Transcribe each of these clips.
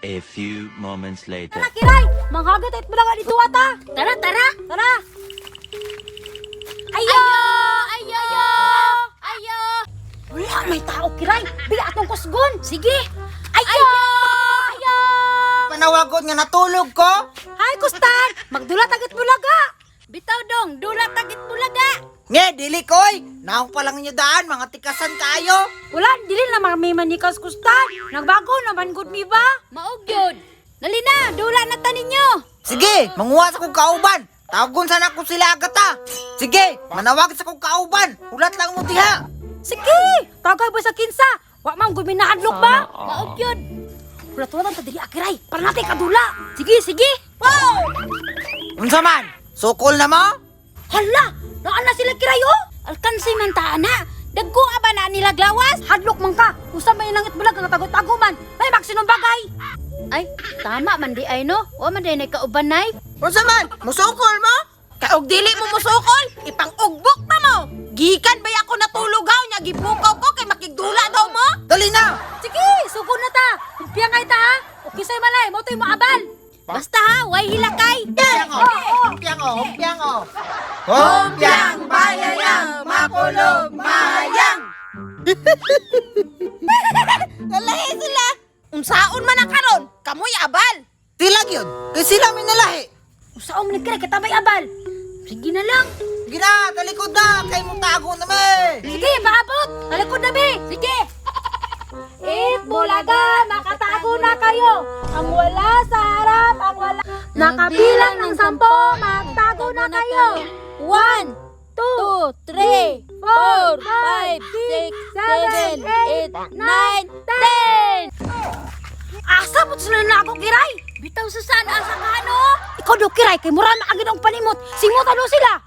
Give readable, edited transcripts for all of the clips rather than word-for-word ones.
A few moments later. Tara, Kiray! Manghagat at bulaga dito ata! Tara, tara. Tara! Ayo! Ayo! Ayo! Wala may tao, Kiray! Biya atong kusgon! Sige. Ayo! Ayo! Panawagon nga natulog ko. Hay, Kustan! Magdula tagit bulaga! Bitaw dong, dula tagit bulaga. Nge, dili koy. Naong pa lang ninyo daan, mga tikasan kayo. Wala, dili na may manikas, Kustan! Nagbago naman good mi ba? Maog yun. Dali na, dula na ta ninyo. Sige, manguha sa kong kauban. Tawagon sana ko sila agata. Sige, manawag sa kong kauban. Hulat lang mo diha. Sige! Tagay ba sa kinsa? Wa man gud minahadlok ba? Maog yun. Wala tuwa ta dili akiray para natin kadula. Sige, sige. Wow! Unsa man? Sukol na mo? Hala! Naan na sila kiray oh! Alkansi man ta ana. Dagko aba na nila glawas. Hadlok man ka! Usa may nangit bulag nga tago-tago man! May magsinumbagay! Ay, tama man di ay no. Wa man di ay kauban nay. Unsa man? Musukol mo? Kay og dili mo mosukol, ipang-ugbok pa mo. Gikan ba ako natulugaw nya gipukaw ko kay makigdula daw mo? Dali na. Sige! Sugo na ta! Kumpiya ngay ta ha! O kisay malay, mo to'y maabal! Basta ha, way hilakay. Humpiang o. Humpiang o. Humpiang o. Humpiang bayayang makulog mayang. Nalahi sila. Unsaon man ang karon? Kamoy abal. Sila gyud. Kay sila may nalahi. Usaom ni kiray, kita may abal! Sige na lang. Sige na, talikod na. Kay mo tago na may. Sige, maabot! Talikod na be! Sige. It bulaga, makatago na kayo! Ang wala sa harap, ang wala... Nakabilang ng 10, magtago na kayo! 1, 2, 2, 3, 4, 5, 6, 7, 8, 9, 10. Asa mo sila na ako, Kiray? Bitaw Susan, asa ka no? Ikaw daw, Kiray, kay mura na agad ang panimot. Simot ano sila?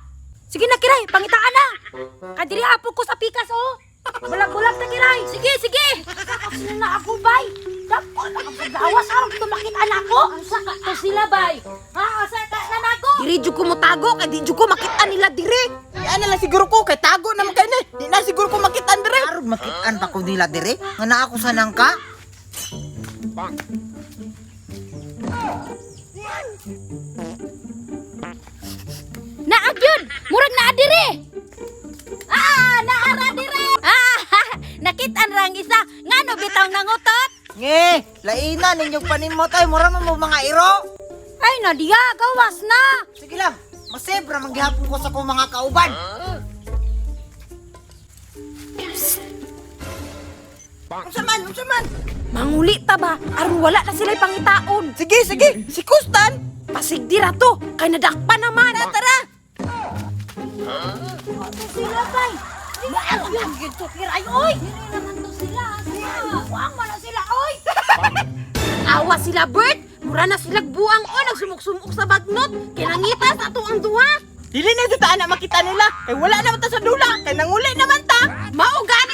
Sige na, Kiray, pangitaan na. Kadiri apo ko sa pikas, oh. Bulag-bulag ta, Kiray. Sige, sige. Asa sila na ako, bay. Dako, nakapagawas aron ito makita na ako. Asa ka to sila bay? Ha, asa ka na nako? Diri jud ko motago kay di jud ko makita nila dire. Yan na lang siguro ko kay tago naman kay ni. Di na siguro ko makitaan dire. Aron makitaan pa ko nila dire. Nga naa ko sa nangka. Naag yun! Murag naa dire! Ah, naara dire! Ah, nakitaan ra ang isa. Ngano bitaw nangutot? Nge, laina ninyong panimot ay mura man mo mga iro. Ay, Nadia, gawas na. Sige lang, masebra manggihapon ko sa kong mga kauban. Unsa man, unsa man? Manguli ta ba aron wala na sila'y pangitaon. Sige, sige, si Kustan. Pasig dira to kay nadakpan naman. Tara, tara. Ito sila, bay. Maag yun, yun to, Kiray, oy. Dire naman to sila. Asa? Buang man na sila, oy. Awa sila Bert, mura na sila buang o nagsumok-sumok sa bagnot. Kay nangita sa ato ang duha. Dili na jud ta na makita nila kay wala naman ta sa dula kay nanguli naman ta. Mao gani.